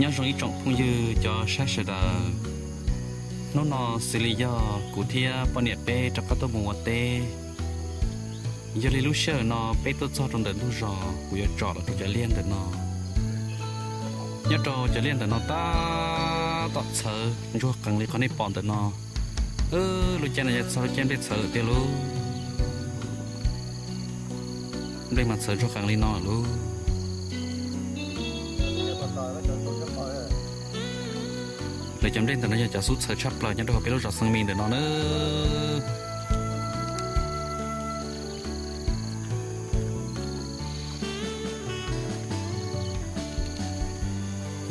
Nyob zoo ib tsoom phooj ywg cov saib sawv daws. Hnub no xws li yog kuv thiab poj niam peb rov qab tuaj mus ua teb. Yog li lub sij hawm no peb tuaj txog rau ntawm ntug zos, kuv yuav tsom los rau cov liaj ntawm no. Nyob rau cov liaj ntawm no tab tom txhawv ntsuag qees li qhov nej pom ntawm no. Lub caij no yog txog lub caij nplej txhawv tiag lauj. Nplej mas txhawv ntsuag qees li no lauj. Lawv cov nplej ntawm no yog cov xub txhawv tshaj plaws nyob rau hauv peb lub zos Xeev Mis ntawm no na.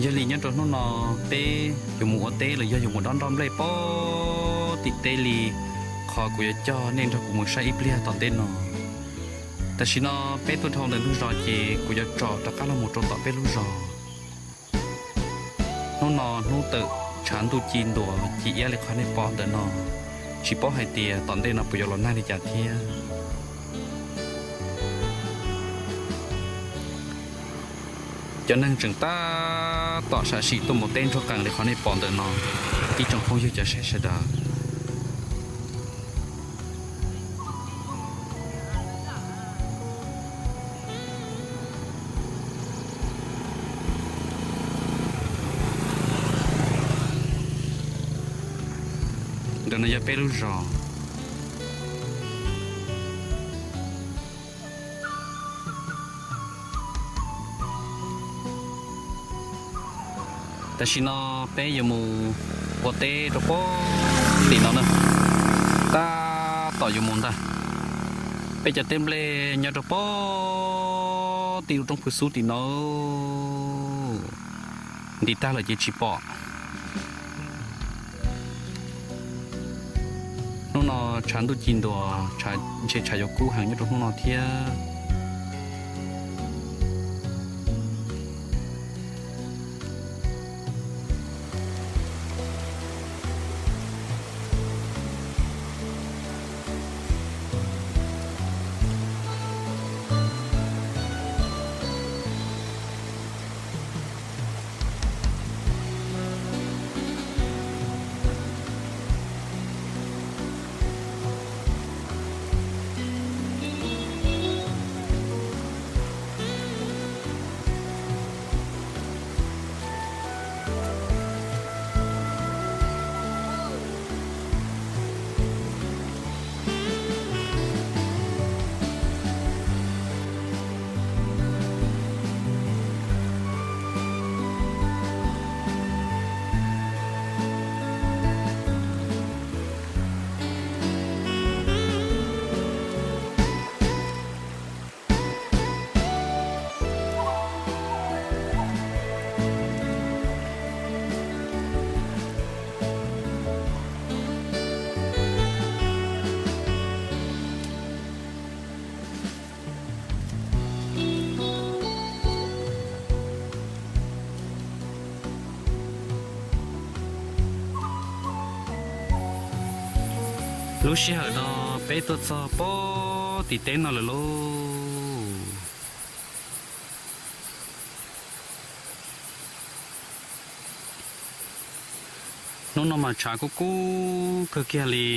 Yog li nyob rau hnub no peb yuav mus ua teb los yog yuav mus dob nroj nplej pem tim teb li, qhov kuv yuav coj nej nrog kuv mus saib ib pliag tom ntej no. Tam sim no peb tuaj dhau ntawm ntug zos ces kuv yuav tsom rov qab los mus rau tom peb lub zos. Hnub no hnub tawm tshav ntuj ci ntuas ci iab li qhov nej pom ntawm no, tsis paub hais tias tom ntej no puas yuav los nag li cas thiab. Cov neeg tseem tab tom sam sim tuaj mus teb ntsuag qees li qhov nej pom ntawm no, ib tsoom phooj ywg cov saib sawv daws. Ntawm no yog peb lub zos. Tam sim no peb yuav mus ua teb rau pem tim no na, tab tom yuav mus ntag. Peb cov teb nplej nyob rau pem tim lub roob phwj xub tim no, nti tag lawm ces tsis pom. Hnub no tshav ntuj ci ntuas, ntshe tshav yuav kub heev nyob rau hnub no thiab. Lub sij hawm no peb tuaj txog pem tim teb no lawm lauj. Hnub no mas tshav kub kub kawg kiag li.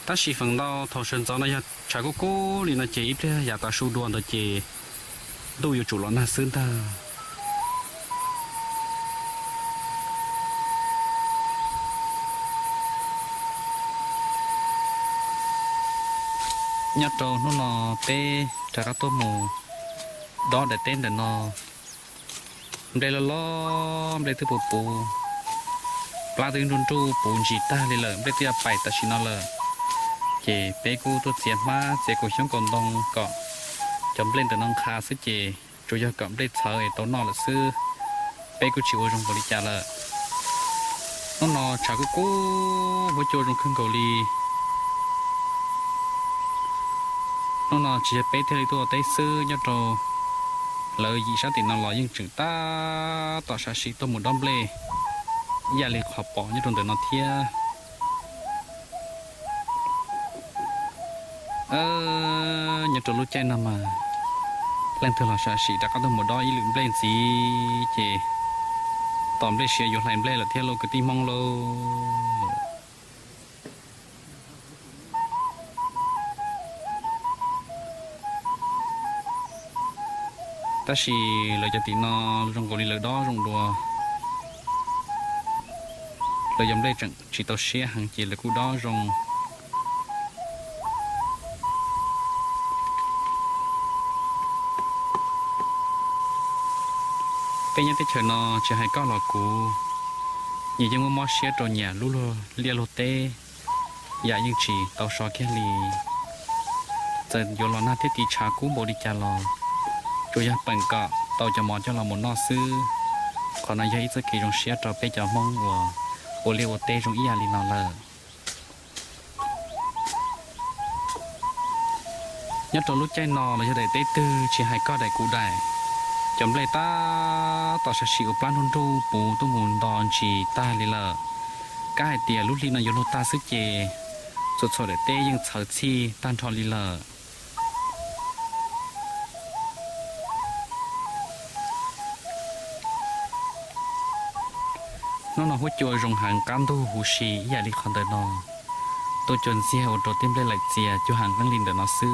Tab sis feem ntau thaum sawv ntxov no yog tshav kub kub li no ces ib pliag yav tav su dua ntawd ces ntuj yuav tsum los nag xwb ntag. Nyob rau hnub no peb rov qab tuaj mus dob daim teb ntawm no. Nplej loj loj, nplej twb puv puv, plab twb nruj nruj puv ntsis tag li lawm, nplej twb yuav pais tam sim no lawm. Ces peb kuj tuaj txiav hmab txiav kaus xyoob kaus ntoo kom cov nplej ntawm no nqha xwb ces tsuas yog kom nplej txhawv es tau noj lawm xwb. Peb kuj tsis ua zoo npaum li cas lawm. Hnub no tshav kub kub huab cua zoo kawg nkaus li. Hnub no tsis yog peb thiaj li tuaj ua teb xwb, nyob rau lawv yim sab tim no los yeej tseem tab tom sam sim tuaj mus dob nplej ib yam li qhov pom nyob rau ntawm no thiab. Nyob rau lub caij no mas leej twg los sam sim rov qab tuaj mus dob ib lwm nplej ntxiv ces tom nplej siav yuav hlais nplej lawm thiab lauj kwv tij Hmoob lauj. Tab sis lawv cov tim no zoo nkaus li lawv dob zoo dua. Lawv cov nplej tseem tsis tau siab heev ces lawv kuj dob zoo. Peb nyob teb chaws no tsis hais koj los kuv, nyias yeej muaj mob siab rau nyias lub liaj luag teb, yam yeej tsis tau so kiag li. Txawm yuav los nag thiab tiv tshav kub npaum li cas los tsuas yog peem kom tau cov mov coj los mus noj xwb. Qhov no yog ib txoj kev zoo siab rau peb cov Hmoob uas ua liaj ua teb zoo ib yam li no lawm. Nyob rau lub caij no los yog daim teb twg tsis hais koj daim kuv daim, cov nplej tab tom sab sim ua plab nruj nruj puv tuaj mus nto ntsis tag li lawm. Kab hais tias lub hli no yuav luag tag xwb ces txhua txhua daim teb yeej txhawv txhij tag nrho li lawm. Hnub no huab cua zoo heev qab ntug huv si ib yam li qhov ntawm no, tuaj cua ntxiag ua rau tej nplej laim txias cuag heev qeeb li ntawm no xwb.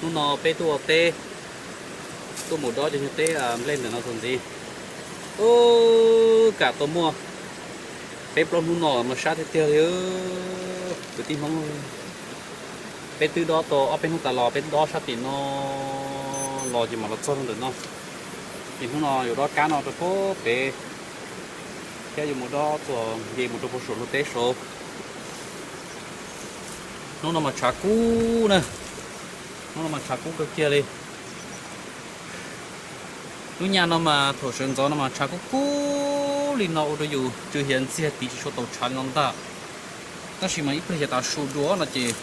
Hnub no peb tuaj ua teb, tuaj mus dob cov nyuag teb nplej ntawm no txuas ntxiv. Ub, kam tau muaj peb plaub hnub no mas sab tiag tiag li kwv tij Hmoob. Peb twb dob tau ob peb hnub tas los, peb dob sab tim no los ces mam los txog rau ntawm no. Ces hnub no yuav dob kab no rau puag pem thiab yuav mus dob txuas nce mus rau puag saum luag teb saud. Hnub no mas tshav kub na, hnub no mas tshav kub kawg kiag li. Lub nyam no mas thaum sawv ntxov no mas tshav kub kub li no ua rau yus tsw hiav ntxiag tid tsis tshua tau tshav li no ntag. Tab sis mas ib pliag yav tas su dua no ces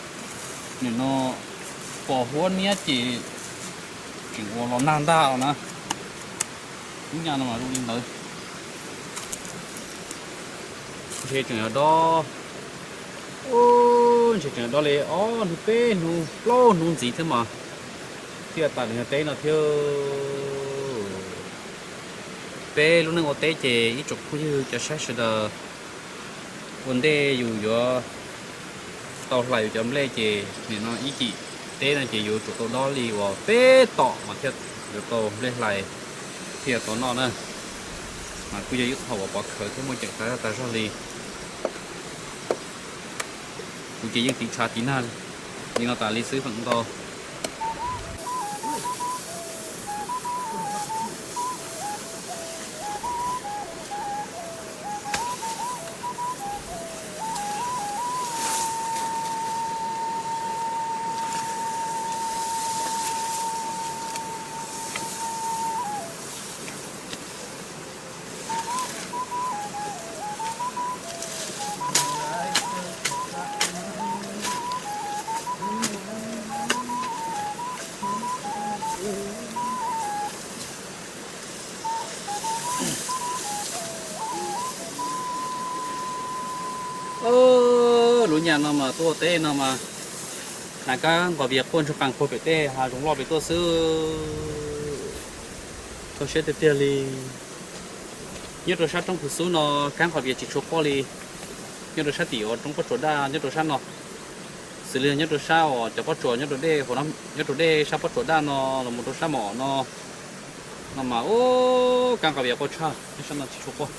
nim no pos huab niab ces tseem ua los nag ntag los na. Lub nyam no mas zoo li ntawd. Ntshe tseem yuav dob, ntshe tseem yuav dob li ob hnub peb hnub plaub hnub ntxiv thiab mas thiaj tas lawv nyuag teb no thiab. Peb lub neej ua teb ces ib tsoom phooj ywg cov saib sawv daws, ua ntej yus yuav tau hlais yus cov nplej ces nim no ib cim teb no ces yuav tsum tau dob li uas peb tom mas thiaj yuav tau nplej hlais, thiaj tau noj na. Mas kuj yog ib qho uas pov khawv thiab muaj ceem tas zog tas zog li. Kuv ces yeej tiv tshav tiv nag li no tas li xwb feem ntau. Lub nyam no mas tuaj teb no mas hnav kab nqos vias quaj ntsuag qees puag pem tej hav zoov loj pem tuaj xwb. Kho siab tiag tiag li. Nyob rau sab roob Phuv Xub no kab nqos vias tsis tshua quaj li. Nyob rau sab tim uas roob Pob Tsuas Daj nyob rau sab no, xws li nyob rau sab uas cov pob tsuas nyob rau dej, nyob rau dej sab Pob Tsuas Daj no los mus rau sab Mos Om no, no mas ub, kab nqos vias quaj tshaj, nyob sab no tsis tshua quaj.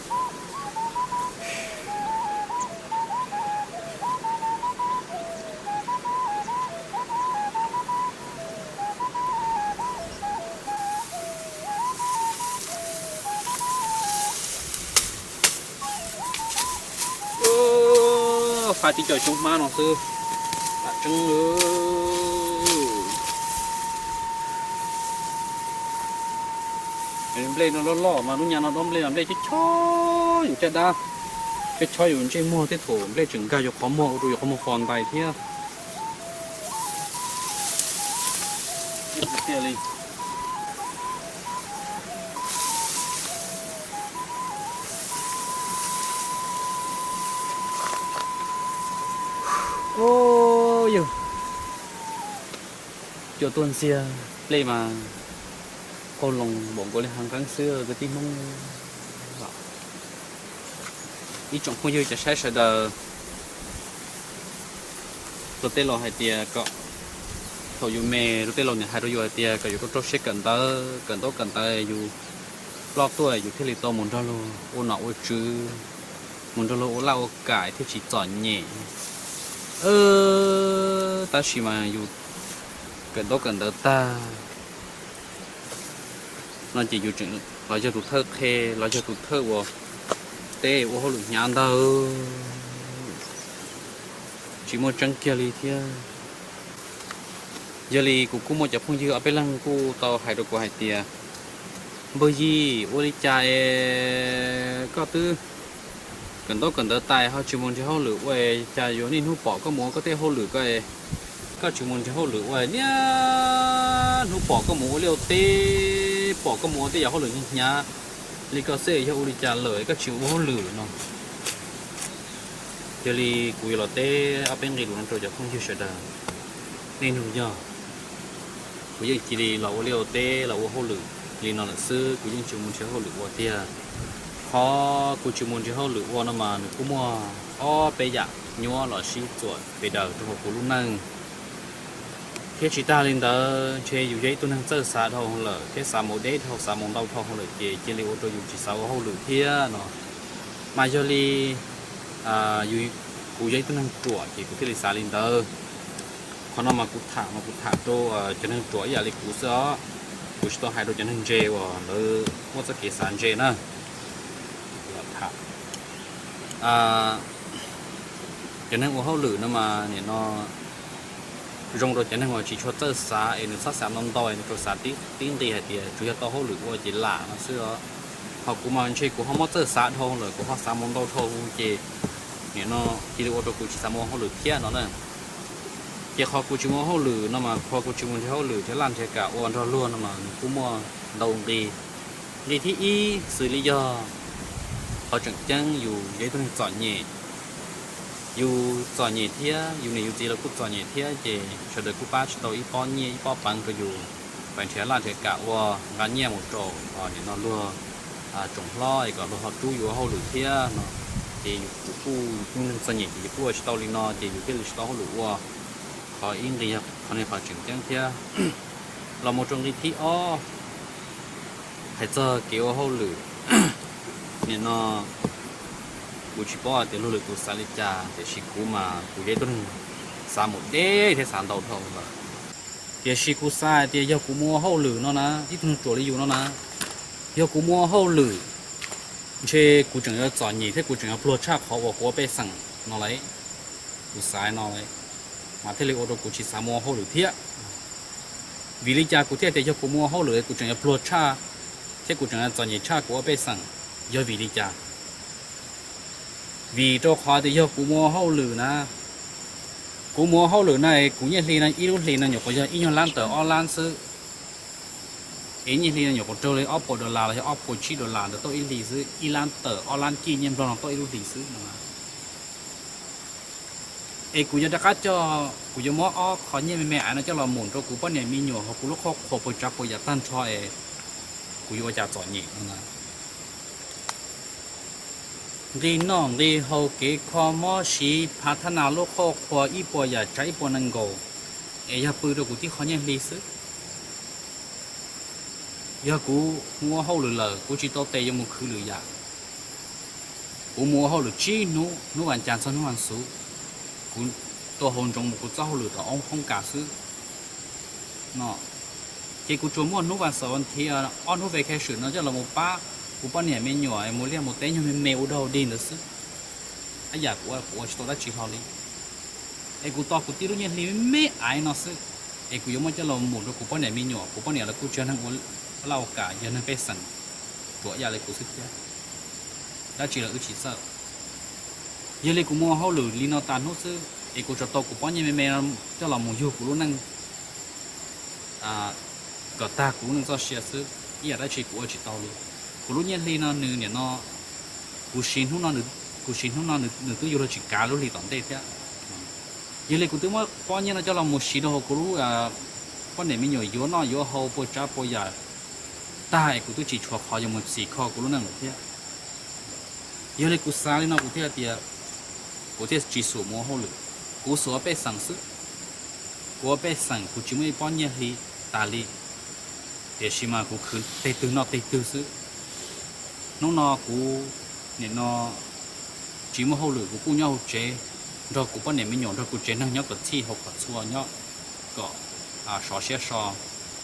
Fa tib co xyoob hmab no xwb. Tam tseeb. Nplej no loj loj mas lub nyab no dob nplej mas nplej chob chob yus caj dab, chob chob yus ntsej muag, tej thaum nplej tseem nkag yus qhov muag ua rau yus qhov muag fo ntais thiab. Tiag li. Yog cua tuaj ntxiag nplej mas qaug loo npaum nkaus li hav nqeeb xwb kwv tij Hmoob. Ib tsoom phooj ywg cov saib sawv daws, luag tej laus hais tias kom thaum yus me, luag tej laus niam hais rau yus hais tias kom yus rau rau siab kawm ntawv, kawm ntaub kawm ntawv, yus ploj tuaj yus thiaj li tau mus nrog luag ua nom ua tswv, mus nrog luag ua laj ua kam thiaj tsis txom nyem. Tab sis mas yus kawm ntaub kawm ntawv tag no ces yus tseem los yog tus thawj qhe, los yog tus thawj uas teb ua hauj lwm hnyav ntawd, tsis muaj tseeb kiag li thiab. Yog li kuv kuj muaj cov phooj ywg ob peb leeg kuj tau hais rau kuv hais tias, Npawg Yim, ua li cas es koj twb kawm ntaub kawm ntawv tas ho tsis mus nrhiav hauj lwm ua, cas yuav niaj hnub pom koj mus ua koj tej hauj lwm ko, koj tsis mus nrhiav hauj lwm ua, niaj hnub pom koj mus ua liaj ua teb, pom koj mus ua tej yam hauj lwm hnyav li ko xwb, yog ua li cas lawm koj tsis ua hauj lwm no? Yog li kuv yuav los teb ob peb nqe lus no rau cov phooj ywg sawv daws. Niaj hnub yog kuv yeej cia li los ua liaj ua teb los ua hauj lwm li no lawm xwb, kuv yeej tsis mus nrhiav hauj lwm ua tiag. Qhov kuv tsis mus nrhiav hauj lwm ua no mas nws kuj muaj ob peb yam nyuaj los sib txuam pes daws rau hauv kuv lub neej. Thiab tsis tag li ntawd, ntshe yus yog ib tug neeg txawj xav dhau lawm thiab xav mus deb dhau, xav mus ntau dhau lawm ces cia li ua rau yus tsis xav ua hauj lwm thiab no. Mas yog li kuv yog ib tug neeg ruam ces kuv thiaj li xav li ntawd. Qhov no mas kuv tham mas kuv tham rau cov neeg ruam ib yam li kuv xwb os. Kuv tsis tau hais rau cov neeg ntse uas lawv muaj txoj kev xav ntse na. Cov neeg ua hauj lwm no mas nim no zoo rau cov neeg uas tsis tshua txawj xav es nws txhob xav ntau ntau es nws rau xav tib nqi hais tias tsuas yog tau hauj lwm ua ces lam no xwb os. Ho kuv mas ntshe kuv ho muaj txawj xav dhau lawm, kuv ho xav mus ntau dhau ces nim no cia li ua rau kuv tsis xav mus ua hauj lwm thiab no na. Ces qhov kuv tsis mus ua hauj lwm no mas qhov kuv tsis mus nrhiav hauj lwm thiab laj nrhiav kam ua nrog luag no mas nws kuj muaj ntau nqi. Nqi thib ib xws li yog qhov tseem ceeb yus yog ib tug neeg txom nyem, yus txom nyem thiab yus niam yus txiv los kuj txom nyem thiab ces sawv daws kuj pab tsis tau ib pob nyiaj ib pob peev rau yus pais nrhiav laj nrhiav kam ua nqa nyiaj mus rau nim no luag tsoom hlob es kom luag ho rub yus ua hauj lwm thiab no. Ces yus kuj yus neeg txom nyem ces yus kuj ua tsis tau li no ces yus thiaj li tsis tau hauj lwm ua. Qhov ib nqi yog qhov no qhov tseem ceeb thiab. Los mus rau nqi thib ob, hais txog kev ua hauj lwm, nim no kuv tsis paub hais tias luag lwm tus xav li cas tiam sis kuv mas kuv yog ib tug neeg xav mus deb thiab xav ntau dhau lawm. Tiam sis kuv xav hais tias yog kuv mus ua hauj lwm no na, ib tug neeg ruam li yus no na, yog kuv mus ua hauj lwm ntshe kuv tseem yuav txom nyem thiab kuv tseem yuav pluag tshaj qhov uas kuv ua pej xeem no lawm. Kuv xav no lawm, mas thiaj li ua rau kuv tsis xav mus ua hauj lwm thiab. Vim li cas kuv thiaj tias yog kuv mus ua hauj lwm kuv tseem yuav pluag tshaj thiab kuv tseem yuav txom nyem tshaj kuv ua pej xeem? Yog vim li cas? Vim rau qhov tias yog kuv mus ua hauj lwm na, kuv mus ua hauj lwm na, kuv nyiaj hli no ib lub hlis no nyuam qhuav yog ib nyuag lab tawm ob lab xwb. Es nyiaj hli no nyuam qhuav raug li ob puas dollar los yog ob puas tsib dollar ntawd tauj ib hlis xwb, ib lab tawm ob lab kij nyiaj nplog no tauj ib lub hlis xwb no. Es kuv yuav rov qab coj, kuv yuav muab ob qho nyiaj me me ais no coj los mus rau kuv poj niam me nyuam hauv kuv lub qhoj qhuas puas tsav puas yam tag nrho es kuv yuav ua cas txom nyem no na. Nqi noj nqi haus kev kho mob siv phav thab nas lub qhoj qhuas ib puas yam tsav ib puas nees nkaum, es yog pw rau kuv tib qho nyiaj hli xwb. Yog kuv mus ua hauj lwm lawm kuv tsis tau tes yuav mus khwv lwm yam. Kuv mus ua hauj lwm tsib hnub, hnub vas cas txog hnub vas xuv, kuv tua hauv ntsoov mus kuv txoj hauj lwm tom oob hoob kas xwb no. Ces kuv tsuas muaj hnub vas xaum vas thiv ob hnub vacation no coj los mus pab kuv poj niam me nyuam mus liaj mus teb nyuag me me ua dog dig ntawd xwb. Ib yam kuv ua kuv ua tsis tau dab tsi hlo li. Es kuv tos kuv tib lub nyiaj hli me me aiv no xwb, es kuv yuav muab coj los mus rau kuv poj niam me nyuam. Kuv poj niam los kuj tsis yog neeg ua laj ua kam, yog neeg pej xeem ruam ib yam li kuv xwb thiab. Dab tsi los wb tsis txawj. Yog li kuv muaj hauj lwm li no tas hnub xwb, es kuv tsuas tau kuv pob nyiaj me me no coj los mus yug kuv lub neej kom tag kuv lub neej txoj sia xwb, ib yam dab tsi kuv ua tsis tau li. Kuv lub nyiaj hli no nws nim no, kuv siv hnub no, kuv siv hnub no nws twb yuav luag tsis kav lub hli tom ntej thiab. Yog li kuv twb muab pob nyiaj no coj los mus siv rau hauv kuv lub poj niam me nyuam yuav noj yuav haus puas tsav puas yam tag es kuv twb tsis tshuav qhov yuav mus txhim kho kuv lub neej lawm thiab. Yog li kuv xav li no kuv thiaj tias kuv thiaj tsis xum mus ua hauj lwm, kuv xum ua pej xeem xwb. Kuv ua pej xeem kuv tsis muaj ib pob nyiaj hli tas li, tiam sis mas kuv khwv teg twg noj teg twg xwb. Hnub no kuv nim no tsis muaj hauj lwm, kuv kuj nyob hauv tsev nrog kuv poj niam me nyuam, nrog kuv tsev neeg nyob kom txhij haus kom txhua, nyob kom sov siab so,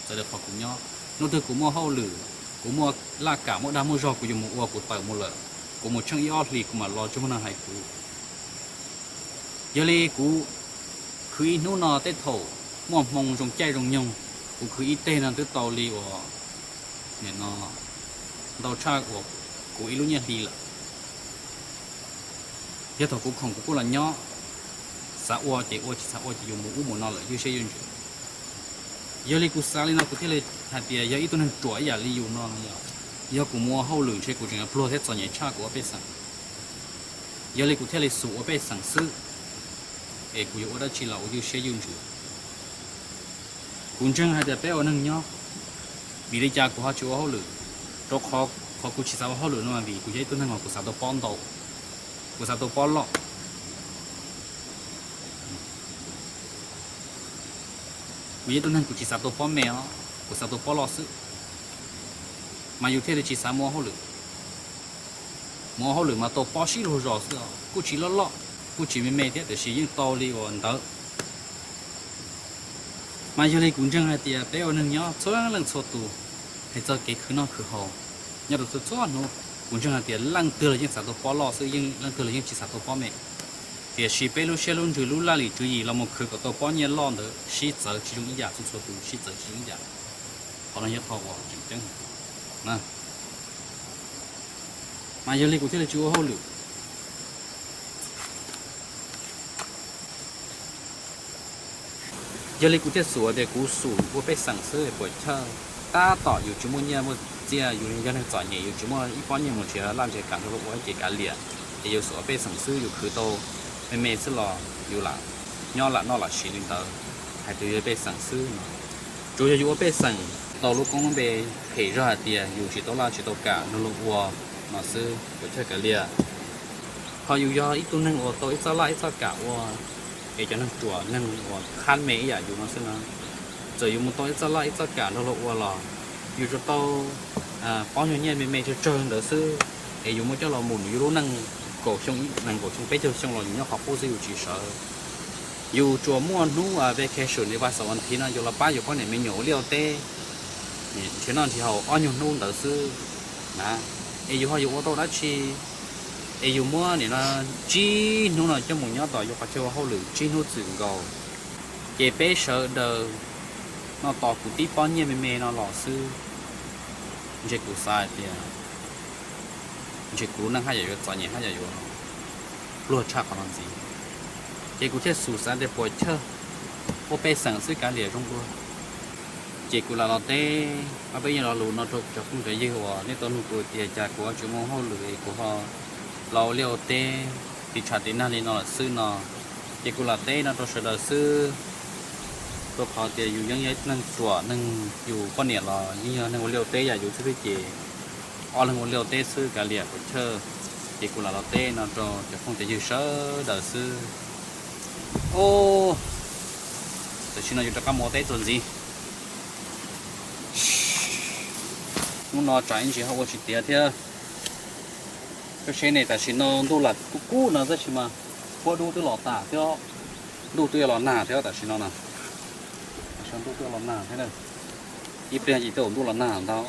txawv li qhov kuv nyob. Hnub twg kuv muaj hauj lwm, kuv muaj laj kam muaj dag muaj zog kuv yuav mus ua kuv tawm mus lawm, kuv mus tsheej ib ob hlis kuv mam los tsis muaj neeg hais kuv. Yog li kuv khwv ib hnub no tej thaum muaj hmoo zoo caij zoo nyoog, kuv khwv ib teg no twb tau li uas nim no ntau tshaj uas kuv ib lub nyiaj hli lawm. Yog thaum kuv khoom kuv kuj los nyob, xav ua ces ua, tsis xav ua ces yus mus ub mus no lawm ywj siab ywj ntsws. Yog li kuv xav li no kuv thiaj li hais tias yog ib tug neeg ruam ib yam li yus no no yog, yog kuv mus ua hauj lwm ntshe kuv tseem pluag thiab txom nyem tshaj kuv ua pej xeem. Yog li kuv thiaj li xum ua pej xeem xwb, es kuv yuav ua dab tsi los ua ywj siab ywj ntsws. Kuv ntseeg hais tias peb ua neeg nyob, vim li cas kuv ho tsis ua hauj lwm? Rau qhov, qhov kuv tsis xav ua hauj lwm no mas vim kuv yog ib tug neeg uas kuv xav tau pob ntau, kuv xav tau pob loj. Kuv yog ib tug neeg kuv tsis xav tau pob me os, kuv xav tau pob loj xwb. Mas yus thiaj li tsis xav mus ua hauj lwm. Mus ua hauj lwm mas tau pob sib luag zos xwb os, kuj tsis loj loj, kuj tsis me me thiab tiam sis yeej tau li uas ntawd. Mas yog li kuv ntseeg hais tias peb ua neeg nyob txhua leej txhua tus, hais txog kev khwv noj khwv haus nyob rau txhua txhua hnub, kuv ntseeg hais tias leej twg los yeej xav tau pob loj xwb, yeej leej twg los yeej tsis xav tau pob me. Tiam sis peb lub siab lub ntsws lub laj lim tswv yim los mus khwv kom tau pob nyiaj loj ntawd sib txawv tsis zoo ib yam, txhua txhua tus sib txawv tsis zoo ib yam. Qhov no yog qhov uas tseem ceeb. Mas yog li kuv thiaj li tsis ua hauj lwm. Yog li kuv thiaj xum tias kuv xum ua pej xeem xwb puas chawj. Tab tom yus tsis muaj nyiaj muaj txiaj, yus yog neeg txom nyem, yus tsis muaj ib pob nyiaj mus nrhiav laj nrhiav kam nrog luag ua ib ce kav liam, es yus xum ua pej xeem xwb, yus khwv tau me me xwb los yus lam nyob lam noj lam siv li ntawd, hais tias yog pej xeem xwb no. Tsuas yog yus ua pej xeem tau lub koob lub npe phem zog hais tias yus tsis tau laj tsis tau kam nrog luag ua no xwb puas chawj kav liam. Ho yus yog ib tug neeg uas tau ib txoj laj ib txoj kam ua, es cov neeg ruam neeg uas qhab me ib yam yus no xwb na, txawm yus mus tau ib txoj laj ib txoj kam nrog luag ua los yus tsuas tau pob nyuag nyiaj me me tsawg tsawg ntawd xwb, es yus muab coj los mus nws yus lub neej kaum xyoo, nees kaum xyoo peb caug xyoo los yus nyob qhov qub xwb yus tsis sawv. Yus tsuas muaj hnub vacation li vas xaum vas thiv no yus los pab yus poj niam me nyuam ua liaj ua teb, nrhiav noj nrhiav haus ob nyuag hnub ntawd xwb na. Es yus ho yuav ua tau dab tsi? Es yus muab nim no tsib hnub no coj mus nyob tom yus qhov chaw ua hauj lwm tsib hnub txwm nkaus, ces peb sawv daws no tos kuv tib pob nyiaj me me no los xwb, ntshe kuv xav hais tias ntshe kuv lub neej haj yam yuav txom nyem haj yam yuav pluag tshaj qhov no ntxiv. Ces kuv thiaj xum xav tias puas chawj, ua pej xeem xwb kav liam zoo dua. Ces kuv lam los teb ob peb yam lo lus no rau cov phooj cov ywg uas nej tau nug kuv tias cas kuv ho tsis mus hauj lwm es kuv ho los ua liaj ua teb tiv tshav tiv nag li no lawm xwb no. Ces kuv lam teb no rau sawv daws xwb, rau qhov tias yus yeej yog ib neeg ruam, neeg yus poj niam los yeej yog neeg ua liaj ua teb yam yus xwb thiab ces ob leeg ua liaj ua teb xwb kav liam puas chawj. Ces kuv lam los teb no rau cov phooj cov ywg sawv daws xwb. Tam sim no yus rov qab mus ua teb txuas ntxiv. Hnub no tsam ib ntsis ho ua tsis tiav thiab. Koj saib ne, tam sim no ntuj lam kub kub no tab sis mas huab dub twb los tag thiab, ntuj twb yuav los nag thiab tam sim no na. Tam sim no ntuj twb los nag thiab, ib pliag ces twb ntuj los nag ntag.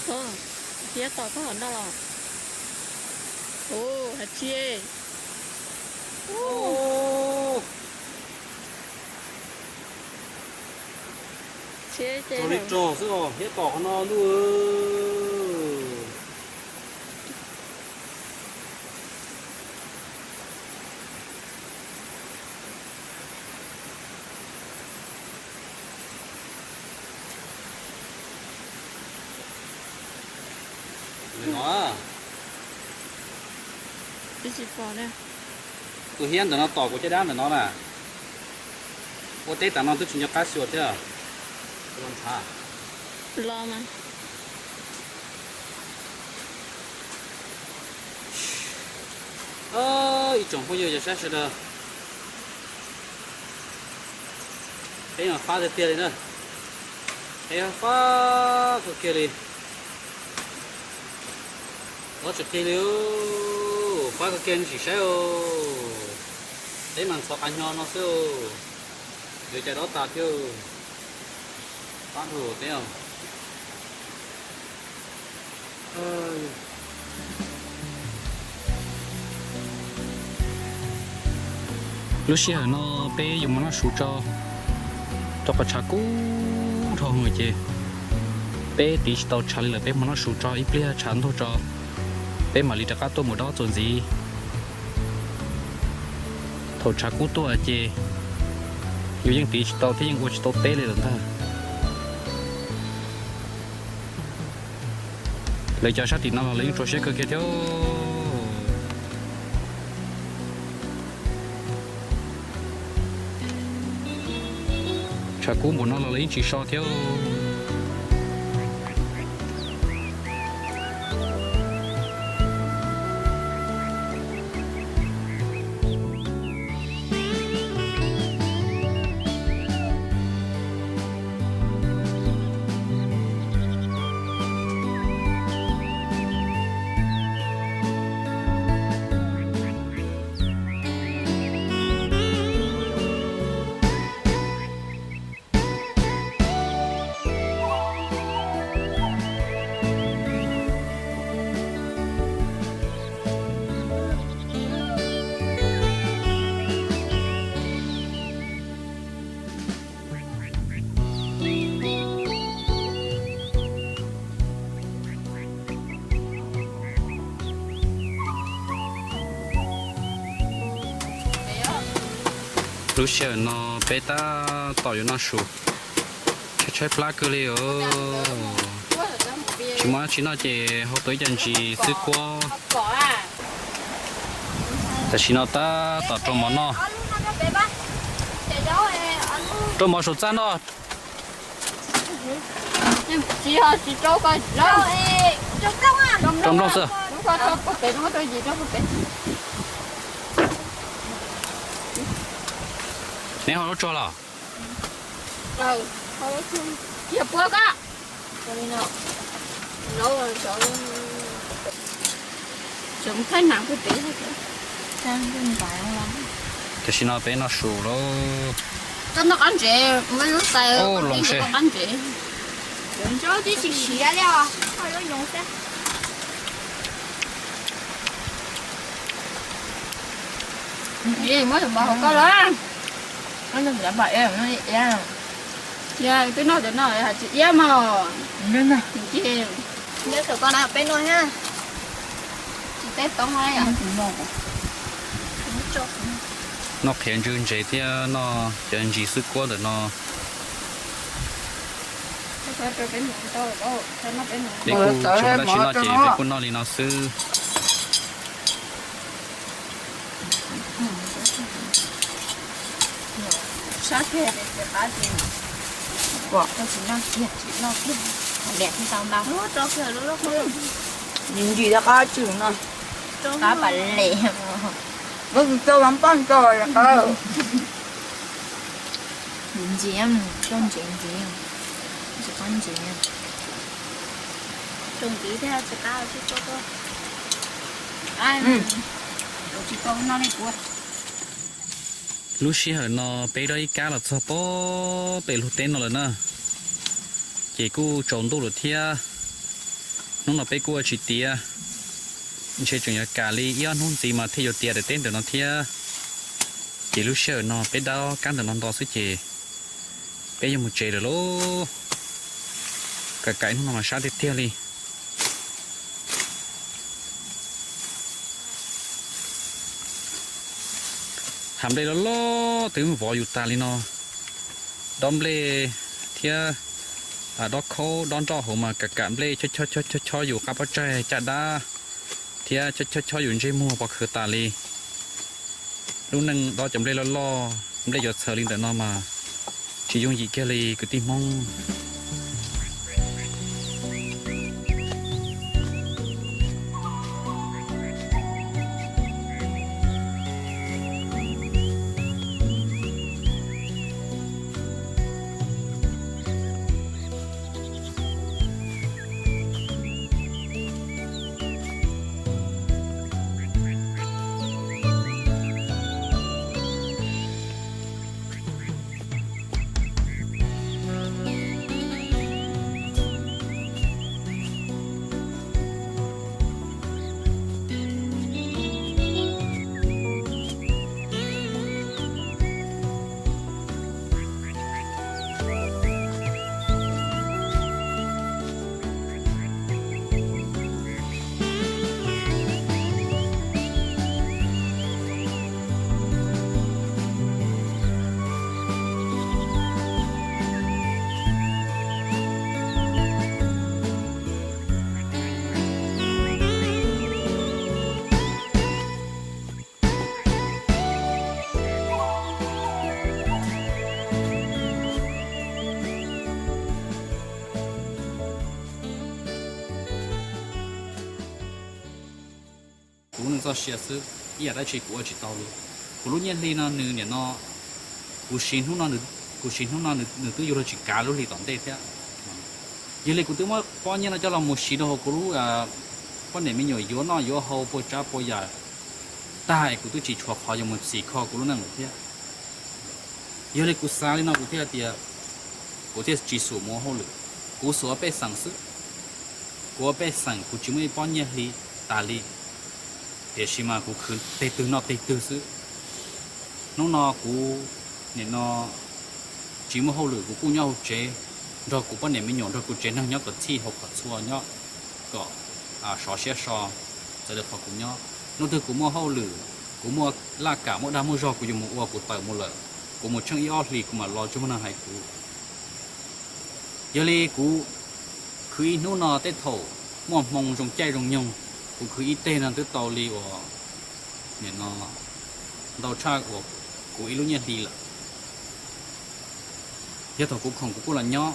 Hiab tom txog hauv no los. Ua, hais tsis. Rau li rog xwb os, hiab tom qhov no ntuj. Tus hiab ntawm no tom kuv caj dab ntawm no na. Ua teb tas no twb tsis nco qab xyuas thiab. Ib tsoom phooj ywg yog saib sawv daws, peb mas fab tiag tiag li na. Peb fab kawg kiag li. Dob tsis qis li, fab kawg kiag, nej sim saib os. Peb mas ntxhov qas nyo no xwb, yuav cai dob tas thiab. Fab dhau peb os. Lub sij hawm no peb yuav mus noj su tso, rau qhov tshav kub dhau heev ces peb tiv tsis tau tshav li lawm, peb mus noj su tso ib pliag tshav ntug tso, peb mam li rov qab tuaj mus dob txuas ntxiv. Thaum tshav kub tuaj ces yus yeej tiv tsis tau thiab yeej ua tsis tau teb li lawm ntag. Lawv cov sab tim no los lawv yeej tso siab kawg kiag thiab. Tshav kub npaum no los lawv yeej tsis so thiab. Lub sij hawm no peb tab tom yuav noj su, tshaib tshaib plab kawg li os. Tsis muaj dab tsi noj ces hau tau ib co ntsis xwb kuab. Tam sim no tab tom rau mov noj. Rau mov saum txaj noj. Rau nplooj xwb. Neb ho lub tsog los? Tam sim no peb noj su lauj. Loos se. Twb noj cov no hais tsis iab mog. Nyob saum ko na peb noj thiab. Tsis teb toob. Noj qhiav ntswg ntses thiab noj cov ntsis xwb kuab ntawm no. Peb kuj tsis muaj dab tsi noj ces peb kuj noj li no xwb. Ntsis qab tswm no. Qab pam lem. Muab tsis tau mas poj ntxoog qab. Ntsis, tsis qab ntsis. Tsis qab tsis tau tuaj. Tsis tau noj li puav. Lub sij hawm no peb dob ib kab los txog pem lub teb no lawm na, ces kuj tsaus ntuj lawm thiab. Hnub no peb kuj ua tsis tiav, ntshe tseem yuav kam li ib ob hnub ntxiv mas thiaj yuav tiav daim teb ntawm no thiab. Ces lub sij hawm no peb dob kab ntawm no nto xwb ces peb yuav mus tsev lawm lauj. Kam kam ib hnub no mas sab tiag tiag li. Hav nplej loj loj twb vov yus tas li no. Dob nplej thiab dob khaub dob nroj hauv mas kam kam nplej chob chob yus qab pob tsaig caj dab thiab chob chob chob yus ntsej muag pov khawv tas li. Lub neej dob cov nplej loj loj, nplej yuav txhawv li ntawm no mas tsis yooj yim kiag li kwv tij Hmoob. Kuv lub neej txoj sia xwb, ib yam dab tsi kuv ua tsis tau li. Kuv lub nyiaj hli no nws nim no, kuv siv hnub no, kuv siv hnub no nws twb yuav luag tsis kav lub hli tom ntej thiab. Yog li kuv twb muab pob nyiaj no coj los mus siv rau hauv kuv lub poj niam me nyuam yuav noj yuav haus puas tsav puas yam tag es kuv twb tsis tshuav qhov yuav mus txhim kho kuv lub neej lawm thiab. Yog li kuv xav li no kuv thiaj tias kuv thiaj tsis xum mus ua hauj lwm, kuv xum ua pej xeem xwb. Kuv ua pej xeem kuv tsis muaj ib pob nyiaj hli tas li, tiam sis mas kuv khwv teg twg noj teg twg xwb. Hnub no kuv nim no tsis muaj hauj lwm kuv kuj nyob hauv tsev nrog kuv poj niam me nyuam nrog kuv tsev neeg nyob kom txhij haus kom txhua nyob kom sov siab so txawv li qhov kuv nyob. Hnub twg kuv muaj hauj lwm, kuv muaj laj kam muaj dag muaj zog kuv yuav mus ua kuv tawm mus lawm, kuv mus tsheej ib ob hlis kuv mam los tsis muaj neeg hais kuv. Yog li kuv khwv ib hnub no tej thaum muaj hmoo zoo caij zoo nyoog, kuv khwv ib teg no twb tau li uas nim no ntau tshaj uas kuv ib lub nyiaj hli lawm. Yog thaum kuv khoom kuv kuj los nyob,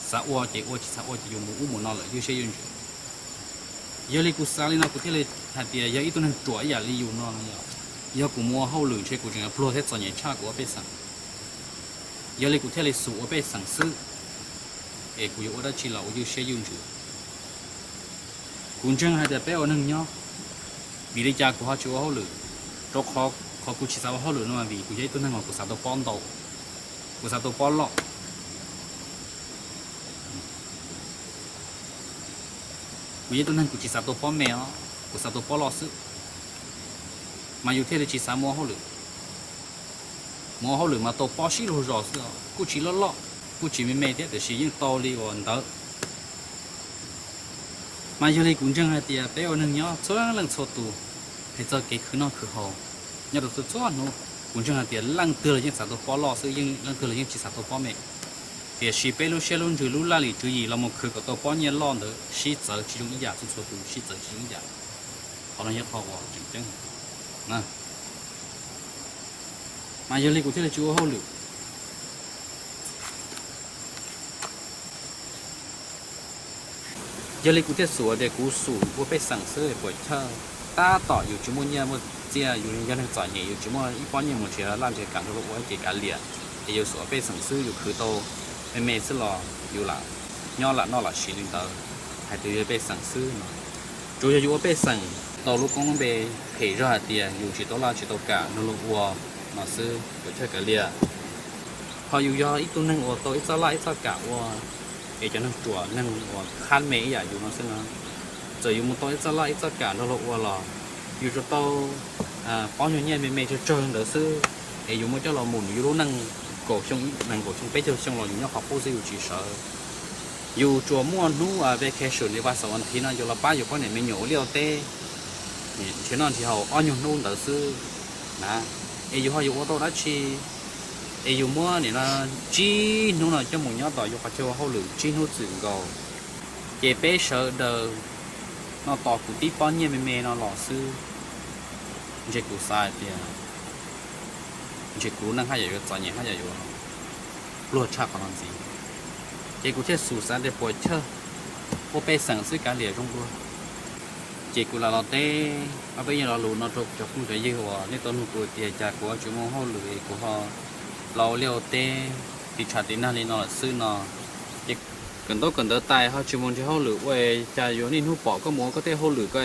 xav ua ces ua, tsis xav ua ces yus mus ub mus no lawm ywj siab ywj ntsws. Yog li kuv xav li no kuv thiaj li hais tias yog ib tug neeg ruam ib yam li yus no no yog, yog kuv mus ua hauj lwm ntshe kuv tseem yuav pluag thiab txom nyem tshaj kuv ua pej xeem. Yog li kuv thiaj li xum ua pej xeem xwb, es kuv yuav ua dab tsi los ua ywj siab ywj ntsws. Kuv ntseeg hais tias peb ua neeg nyob, vim li cas kuv ho tsis ua hauj lwm? Rau qhov kuv tsis xav ua hauj lwm no mas vim kuv yog ib tug neeg uas kuv xav tau pob ntau, kuv xav tau pob loj. Kuv yog ib tug neeg kuv tsis xav tau pob me os, kuv xav tau pob loj xwb. Mas yus thiaj li tsis xav mus ua hauj lwm. Mus ua hauj lwm mas tau pob sib luag zos xwb os, kuj tsis loj loj, kuj tsis me me thiab tiam sis yeej tau li uas ntawd. Mas yog li kuv ntseeg hais tias peb ua neeg nyob txhua leej txhua tus, hais txog kev khwv noj khwv haus nyob rau txhua txhua hnub, kuv ntseeg hais tias leej twg los yeej xav tau pob loj xwb, yeej leej twg los yeej tsis xav tau pob me. Tiam sis peb lub siab lub ntsws lub laj lim tswv yim los mus khwv kom tau pob nyiaj loj ntawd sib txawv tsis zoo ib yam, txhua txhua tus sib txawv tsis zoo ib yam. Qhov no yog qhov uas tseem ceeb. Mas yog li kuv thiaj li tsis ua hauj lwm. Yog li kuv thiaj xum tias kuv xum ua pej xeem xwb puas chawj. Tab tom yus tsis muaj nyiaj muaj txiaj, yus yog neeg txom nyem, yus tsis muaj ib pob nyiaj mus nrhiav laj nrhiav kam nrog luag ua ib ce kav liam, es yus xum ua pej xeem xwb yus khwv tau me me xwb los yus lam nyob lam noj lam siv li ntawd, hais tias yus pej xeem xwb no. Tsuas yog yus ua pej xeem tau lub koob lub npe phem zog hais tias yus tsis tau laj tsis tau kam nrog luag ua no xwb puas chawj kav liam. Ho yus yog ib tug neeg uas tau ib txoj laj ib txoj kam ua Es cov neeg ruam neeg uas qhab me ib yam yus no xwb no, txawm yus mus tau ib txoj laj ib txoj kam nrog luag ua los yus tsuas tau paub nyuag nyiaj me me tsawg tsawg ntawd xwb. Es yus muab coj los mus nws yus lub neej kaum xyoo, nees nkaum xyoo peb caug xyoo los yus nyob qhov qub xwb yus tsis sawv. Yus tsuas muaj hnub vacation li vas xaum vas thiv no yus los pab yus poj niam me nyuam ua liaj ua teb, nrhiav noj nrhiav haus ob nyuag hnub ntawd xwb na. Es yus ho yuav ua tau dab tsi? Es yus muab nim no tsib hnub no coj mus nyob tom yus qhov chaw ua hauj lwm tsib hnub txwm nkaus, ces peb sawv daws no tos kuv tib pob nyiaj me me no los xwb. Ntshe kuv xav hais tias ntshe kuv lub neej haj yam yuav txom nyem haj yam yuav pluag tshaj qhov no ntxiv. Ces kuv thiaj xav tias puas chawj, ua pej xeem xwb kav liam zoo dua. Ces kuv lam los teb ob peb yam lo lus no rau cov phooj cov ywg uas nej tau nug kuv tias cas kuv ho tsis mus ua hauj lwm es kuv ho los ua liaj ua teb tiv tshav tiv nag li no lawm xwb no. Ces kawm ntaub kawm ntawv tas ho tsis mus nrhiav hauj lwm ua, cas yuav niaj hnub pom koj mus ua koj tej hauj lwm ko,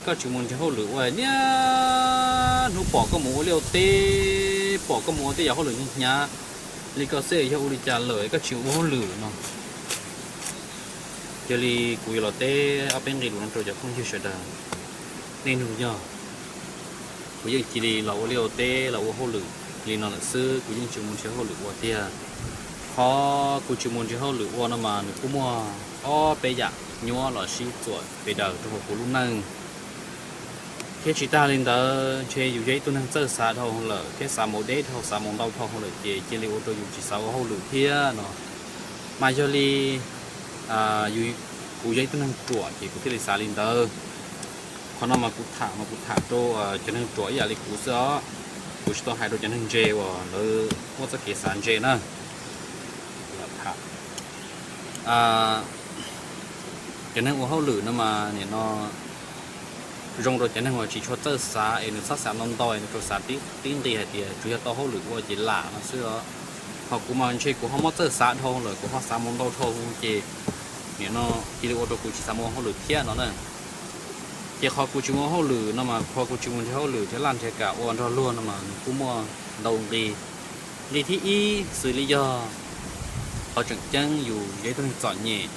koj tsis mus nrhiav hauj lwm ua, niaj hnub pom koj mus ua liaj ua teb, pom koj mus ua tej yam hauj lwm hnyav hnyav li ko xwb, yog ua li cas lawm koj tsis ua hauj lwm no? Yog li kuv yuav los teb ob peb nqe lus no rau cov phooj ywg sawv daws, nej nug yog, kuv yeej cia li los ua liaj ua teb los ua hauj lwm li no lawm xwb, kuv yeej tsis mus nrhiav hauj lwm ua tiag. Qhov kuv tsis mus nrhiav hauj lwm ua no mas nws kuj muaj ob peb yam nyuaj los sib txuam pes daws rau hauv kuv lub neej. Thiab tsis tag li ntawd ntshe yus yog ib tug neeg txawj xav dhau lawm thiab xav mus deb dhau xav mus ntau dhau lawm ces cia li ua rau yus tsis xav ua hauj lwm thiab no. Mas yog li kuv yog ib tug neeg ruam ces kuv thiaj li xav li ntawd. Qhov no mas kuv tham mas kuv tham rau cov neeg ruam ib yam li kuv xwb os. Kuv tsis tau hais rau cov neeg ntse uas lawv muaj txoj kev xav ntse na. Cov neeg ua hauj lwm no mas nim no zoo rau cov neeg uas tsis tshua txawj xav es nws txhob xav ntau ntau es nws tsuas xav tib nqi hais tias tsuas yog tau hauj lwm ua ces lam no xwb os. Ho kuv mas ntshe kuv ho muaj txawj xav dhau lawm, kuv ho xav mus ntau dhau ces nim no cia li ua rau kuv tsis xav mus ua hauj lwm thiab no na. Ces qhov kuv tsis mus ua hauj lwm no mas qhov kuv tsis mus nrhiav hauj lwm thiab laj nrhiav kam ua nrog luag no mas nws kuj muaj ntau nqi. Nqi thib ib xws li yog qhov tseem ceeb yus yog ib tug neeg txom nyem,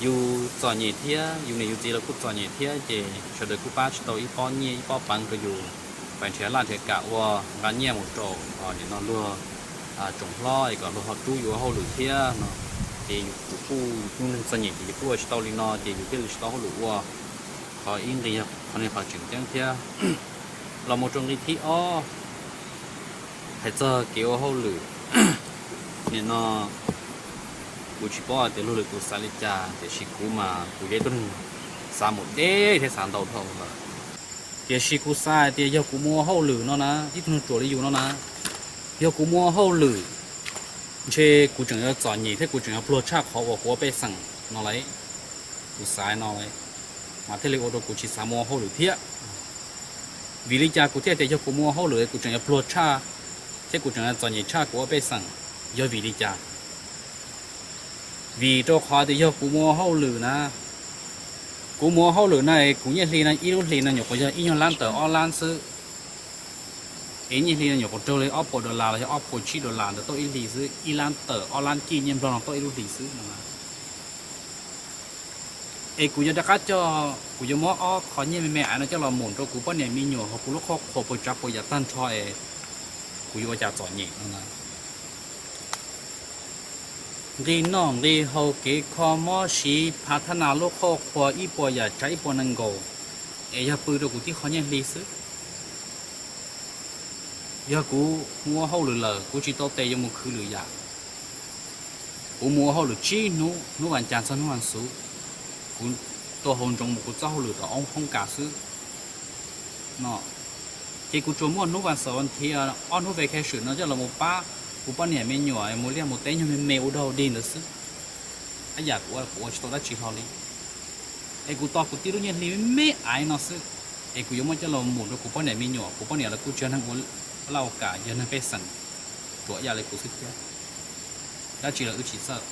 yus txom nyem thiab yus niam yus txiv los kuj txom nyem thiab ces sawv daws kuj pab tsis tau ib pob nyiaj ib pob peev rau yus pab nrhiav laj nrhiav kam ua, nqa nyiaj mus rau nim no luag tsoom hlob es kom luag ho rub yus ua hauj lwm thiab no. Ces yus kuj yus kuj neeg txom nyem ces yus kuj ua tsis tau li no ces yus thiaj li tsis tau hauj lwm ua. Qhov ib nqi yog qhov no qhov tseem ceeb thiab. Los mus rau nqi thib ob, hais txog kev ua hauj lwm, nim no kuv tsis paub hais tias luag lwm tus xav li cas tiam sis kuv mas kuv yog ib tug neeg xav mus deb thiab xav ntau dhau lawm. Tiam sis kuv xav hais tias yog kuv mus ua hauj lwm no na, ib tug neeg ruam li yus no na, yog kuv mus ua hauj lwm ntshe kuv tseem yuav txom nyem thiab kuv tseem yuav pluag tshaj qhov uas kuv ua pej xeem no lawm. Kuv xav no lawm, mas thiaj li ua rau kuv tsis xav mus ua hauj lwm thiab. Vim li cas kuv thiaj tias yog kuv mus ua hauj lwm kuv tseem yuav pluag tshaj thiab kuv tseem yuav txom nyem tshaj kuv ua pej xeem? Yog vim li cas? Vim rau qhov tias yog kuv mus ua hauj lwm na, kuv mus ua hauj lwm na, kuv nyiaj hli no ib lub hlis no nyuam qhuav yog ib nyuag lab tawm ob lab xwb. Es nyiaj hli no nyuam qhuav raug li ob puas dollar los yog ob puas tsib dollar ntawd tau ib hlis xwb, ib lab tawm ob lab cij nyiaj nplog no tau ib lub hlis xwb no. Es kuv yuav rov qab coj, kuv yuav muab ob qho nyiaj me me no coj los mus rau kuv poj niam me nyuam hauv kuv lub qhov qhuas puas tsav puas yam tag nrho es kuv yuav ua cas txom nyem no na. Nqi noj nqi haus kev kho mob siv phav thab nas lub qhov qhuas ib puas yam tsav ib puas nees nkaum, es yog pw rau kuv tib qho nyiaj hli xwb. Yog kuv mus ua hauj lwm lawm kuv tsis tau tes yuav mus khwv lwm yam. Kuv mus ua hauj lwm tsib hnub, hnub vas cas txog hnub vas xuv, kuv tua hauv ntsoov mus kuv txoj hauj lwm tom oob hoob kas xwb no. Ces kuv tsuas muaj hnub vas xaum vas thiv ob hnub vacation no coj los mus pab kuv poj niam me nyuam mus liaj mus teb nyuag me me ua dog dig ntawd xwb. Ab yam kuv ua kuv ua tsis tau dab tsi hlo li. Es kuv tos kuv tib lub nyiaj hli me me aiv no xwb, es kuv yuav muab coj los mus rau kuv poj niam me nyuam, kuv poj niam los kuj tsis yog neeg ua laj ua kam, yog neeg pej xeem ruam ib yam li kuv xwb thiab. Dab tsi los wb tsis txawj.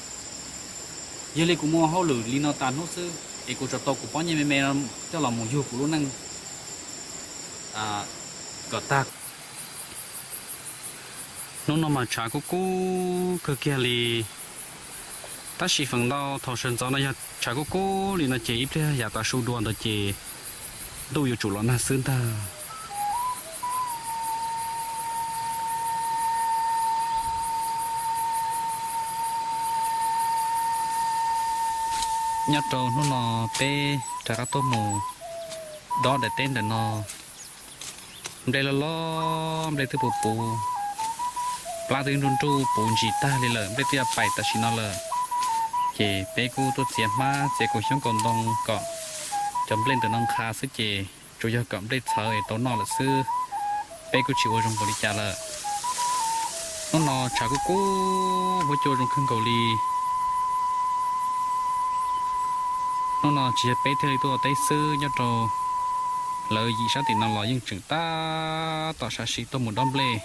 Yog li kuv mus ua hauj lwm li no tas hnub xwb es kuv tsuas tau kuv pob nyiaj me me no coj los mus yug kuv lub neej kom tag. Hnub no mas tshav kub kub kawg kiag li. Tab sis feem ntau thaum sawv ntxov no yog tshav kub kub li no ces ib pliag yav tav su dua ntawd ces ntuj yuav tsum los nag xwb ntag. Nyob rau hnub no peb rov qab tuaj mus dob daim teb ntawm no. Nplej loj loj, nplej twb puv puv, plab twb nruj nruj puv ntsis tag li lawm, nplej twb yuav pais tam sim no lawm. Ces peb kuj tuaj txiav hmab txiav kaus xyoob kaus ntoo kom cov nplej ntawm no nqha xwb ces tsuas yog kom nplej txhawv es tau noj lawm xwb. Peb kuj tsis ua zoo npaum li cas lawm. Hnub no tshav kub kub, huab cua zoo kawg nkaus li. Hnub no tsis yog peb thiaj li tuaj ua teb xwb, nyob rau lawv yim sab tim no los yeej tseem tab tom sam sim tuaj mus dob nplej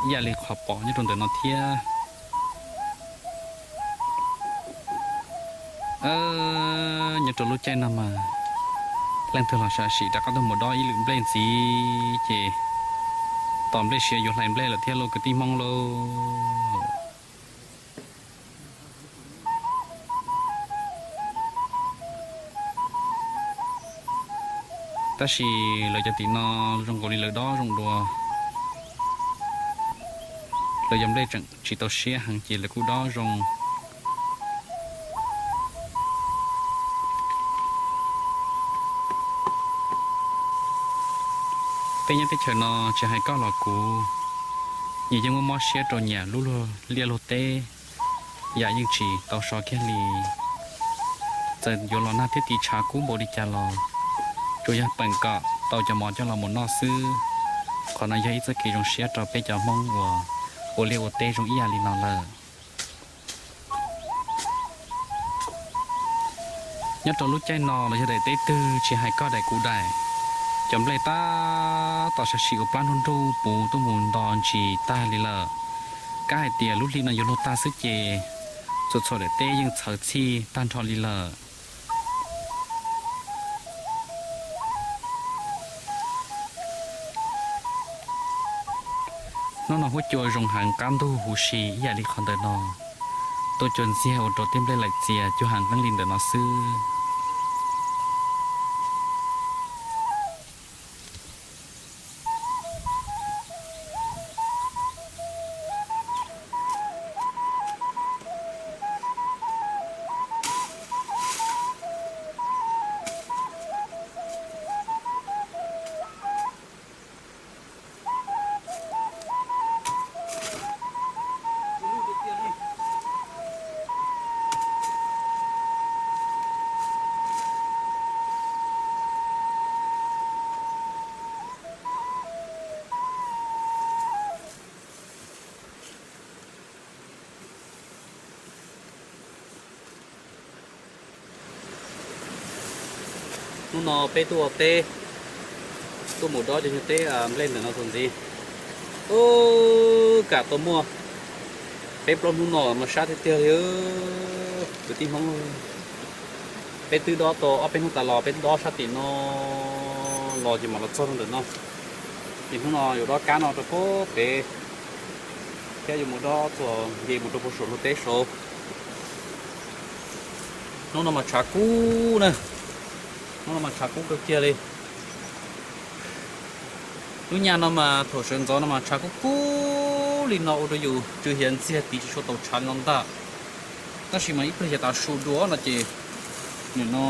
ib yam li qhov pom nyob rau ntawm no thiab. Nyob rau lub caij no mas leej twg los sam sim rov qab tuaj mus dob ib lwm nplej ntxiv ces tos nplej siav yuav hlais nplej lawm thiab lauj kwv tij Hmoob lauj. Tab sis lawv cov tim no zoo nkaus li lawv dob zoo dua. Lawv cov nplej tseem tsis tau siab heev ces lawv kuj dob zoo. Peb nyob teb chaws no tsis hais koj los kuv, nyias yeej muaj mob siab rau nyias lub liaj luag teb, yam yeej tsis tau so kiag li. Txawm yuav los nag thiab tiv tshav kub npaum li cas los tsuas yog peem kom tau cov mov coj los mus noj xwb. Qhov no yog ib txoj kev zoo siab rau peb cov Hmoob uas ua liaj ua teb zoo ib yam li no lawm. Nyob rau lub caij no los yog daim teb twg tsis hais koj daim kuv daim, cov nplej tab tom sam sim ua plab nruj nruj puv tuaj mus nto ntsis tag li lawm. Kab hais tias lub hli no yuav luag tag xwb ces txhua txhua daim teb yeej txhawv txhij tag nrho li lawm. Hnub no huab cua zoo heev qab ntug huv si ib yam li qhov ntawm no. Tuaj cua ntxiag ua rau tej nplej laim txias cua heev qeeb li ntawm no xwb. Hnub no peb tuaj ua teb, tuaj mus dob cov nyuag teb nplej ntawm no txuas ntxiv. Ub, kam tau muaj peb plaub hnub no mas sab tiag tiag li, kwv tij Hmoob. Peb twb dob tau ob peb hnub tas los, peb twb dob sab tim no los ces mam los txog rau ntawm no. Ces hnub no yuav dob kab no rau pem pem thiab yuav mus dob txuas nce mus rau puag saum luag teb saud. Hnub no mas tshav kub na, hnub no mas tshav kub kawg kiag li. Lub nyam no mas thaum sawv ntxov no mas tshav kub kub li no ua rau yus tsw hiav ntxiag tiv tsis tshua tau tshav li no ntag. Tab sis mas ib pliag yav tav su dua no ces nim no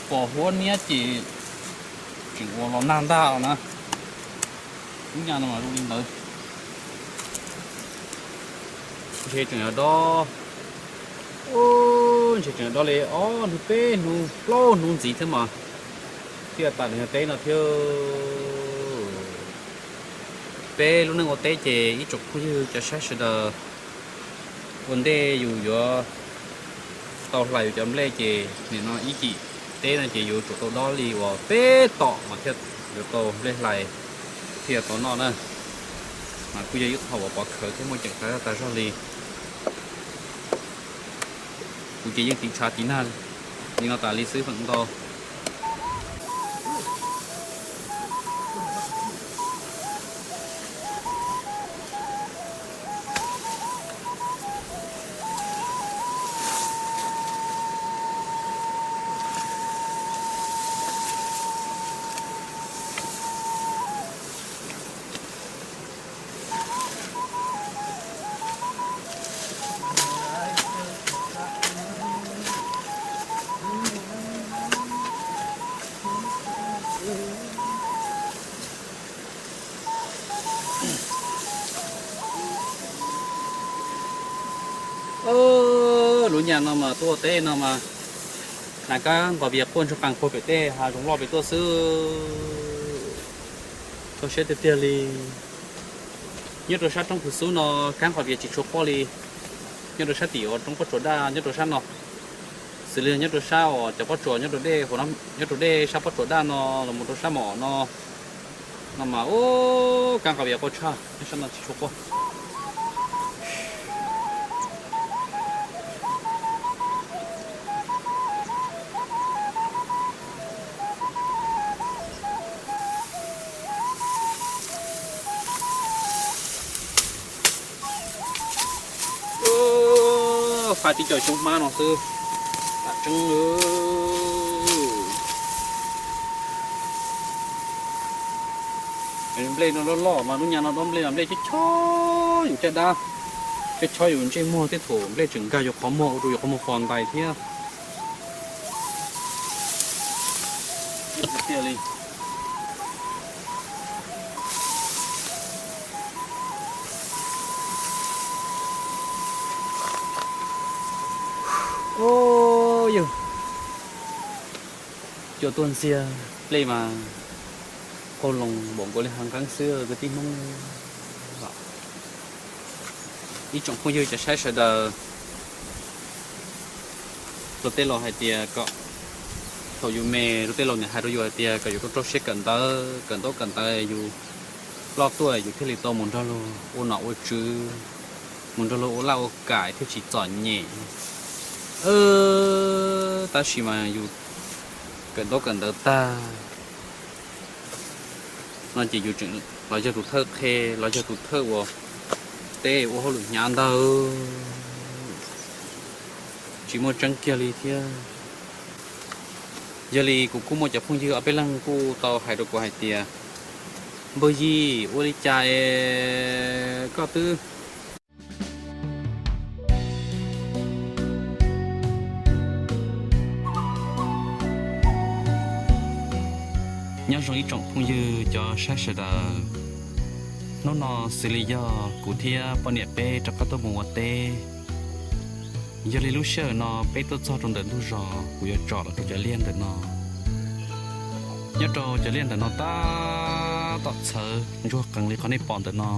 pos huab niab ces tseem ua los nag ntag na. Lub nyam no mas zoo li ntawd. Ntshe tseem yuav dob, ntshe tseem yuav dob li ob hnub peb hnub plaub hnub ntxiv thiab mas thiaj tas lawv nyuag teb no thiab. Peb lub neej ua teb ces ib tsoom phooj ywg cov saib sawv daws, ua ntej yus yuav tau hlais yus cov nplej ces nim no ib cim teb no ces yuav tsum tau dob li uas peb tom mas thiaj yuav tau nplej hlais, thiaj yuav tau noj na. Mas kuj yog ib qho uas pov khawv thiab muaj ceem tas zog tas zog li. Kuv ces yeej tiv tshav tiv nag li no tas li xwb feem ntau. Nyaj no mas tuaj ua teb no mas hnav kab nqos vias quaj ntsuag qees puag pem tej hav zoov loj pem tuaj xwb. Kho siab tiag tiag li. Nyob rau sab roob Phwv Xub no kab nqos vias tsis tshua quaj li. Nyob rau sab tim uas roob Pob Tsuas Daj nyob rau sab no, xws li nyob rau sab uas cov pob tsuas nyob rau dej, nyob rau dej sab Pob Tsuas Daj no los mus rau sab mom no, no mas ub, kab nqos vias quaj tshaj, nyob sab no tsis tshua quaj. Fais tib co xyoob hmab no xwb, tam tseeb. Nplej no loj loj mas lub nyaj no dob nplej mas nplej chob chob yus caj dab, chob chob yus ntsej muag, tej thaum nplej tseem nkag yus qhov muag ua rau yus qhov muag fos ntais thiab. Yog cua tuaj ntxiag nplej mas qau loos npaum nkaus li hav nqeeb xwb kwv tij Hmoob. Ib tsoom phooj ywg cov saib sawv daws, luag tej laus hais tias kom, thaum yus me, luag tej laus niam hais rau yus hais tias kom yus rau rau siab kawm ntawv, kawm ntaub kawm ntawv, yus loj tuaj yus thiaj li tau mus nrog luag ua nom ua tswv, mus nrog luag ua laj ua kam thiaj tsis txom nyem. Tab sis mas yus kawm ntaub kawm ntawv tag no ces yus tseem los yog tus thawj qhe, los yog tus thawj uas teb ua hauj lwm hnyav ntawd, tsis muaj tseeb kiag li thiab. Yog li kuv kuj muaj cov phooj ywg ob peb leeg kuj tau hais rau kuv hais tias, Npawg Yim, ua li cas es koj twb Nyob zoo ib tsoom phooj ywg cov saib sawv daws. Hnub no xws li yog kuv thiab poj niam peb rov qab tuaj mus ua teb. Yog li lub sij hawm no peb tuaj txog rau ntawm ntug zos, kuv yuav tsom los rau cov liaj ntawm no. Nyob rau cov liaj ntawm no tab tom txhawv ntsuag qees li qhov nej pom ntawm no.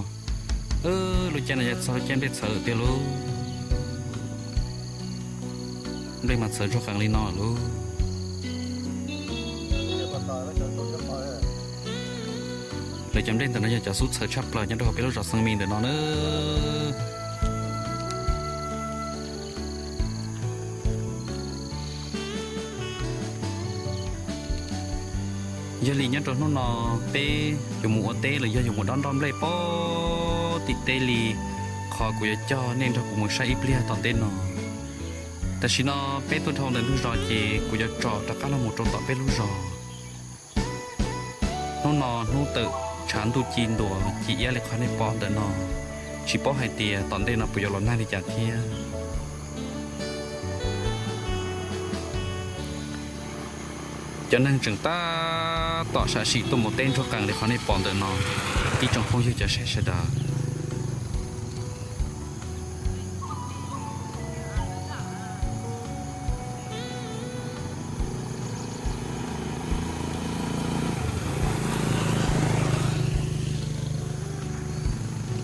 Lub caij no yog txog lub caij nplej txhawv tiag lauj. Nplej mas txhawv ntsuag qees li no lauj. Lawv cov nplej ntawm no yog cov xub txhawv tshaj plaws nyob rau hauv peb lub zos Xeev Mis ntawm no na. Yog li nyob rau hnub no peb yuav mus ua teb los yog yuav mus dob nroj nplej pem tim teb li, qhov kuv yuav coj nej nrog kuv mus saib ib pliag tom ntej no. Tam sim no peb tuaj dhau ntawm ntug zos ces kuv yuav tsom rov qab los mus rau tom peb lub zos. Hnub no hnub tawm tshav ntuj ci ntuas ci iab li qhov nej pom ntawm no, tsis paub hais tias tom ntej no puas yuav los nag li cas thiab. Cov neeg tseem tab tom sam sim tuaj mus teb ntsuag qees li qhov nej pom ntawm no, ib tsoom phooj ywg cov saib sawv daws.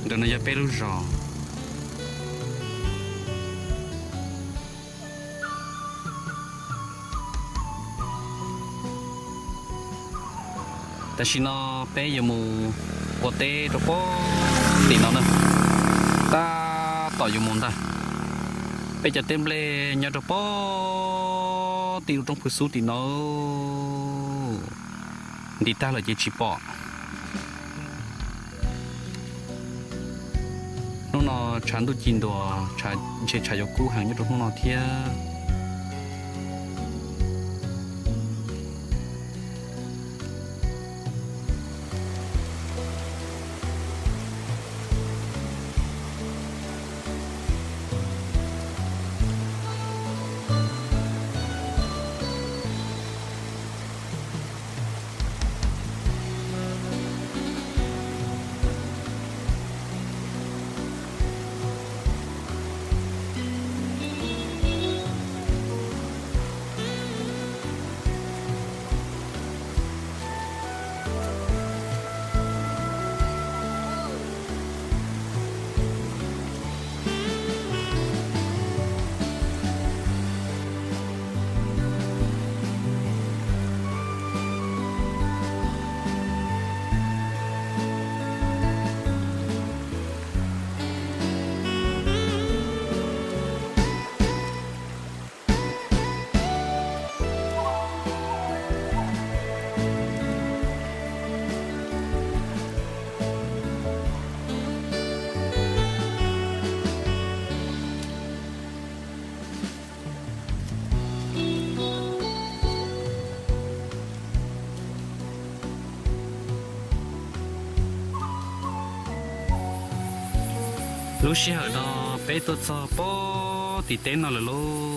Ntawm no yog peb lub zos. Tam sim no peb yuav mus ua teb rau pem tim no na, tab tom yuav mus ntag. Peb cov teb nplej nyob rau pem tim lub roob Phwv Xub tim no, nti tag lawm ces tsis pom. Hnub no tshav ntuj ci ntuas, ntshe tshav yuav kub heev nyob rau hnub no thiab. Lub sij hawm no peb tuaj txog pem tim teb no lawm lauj.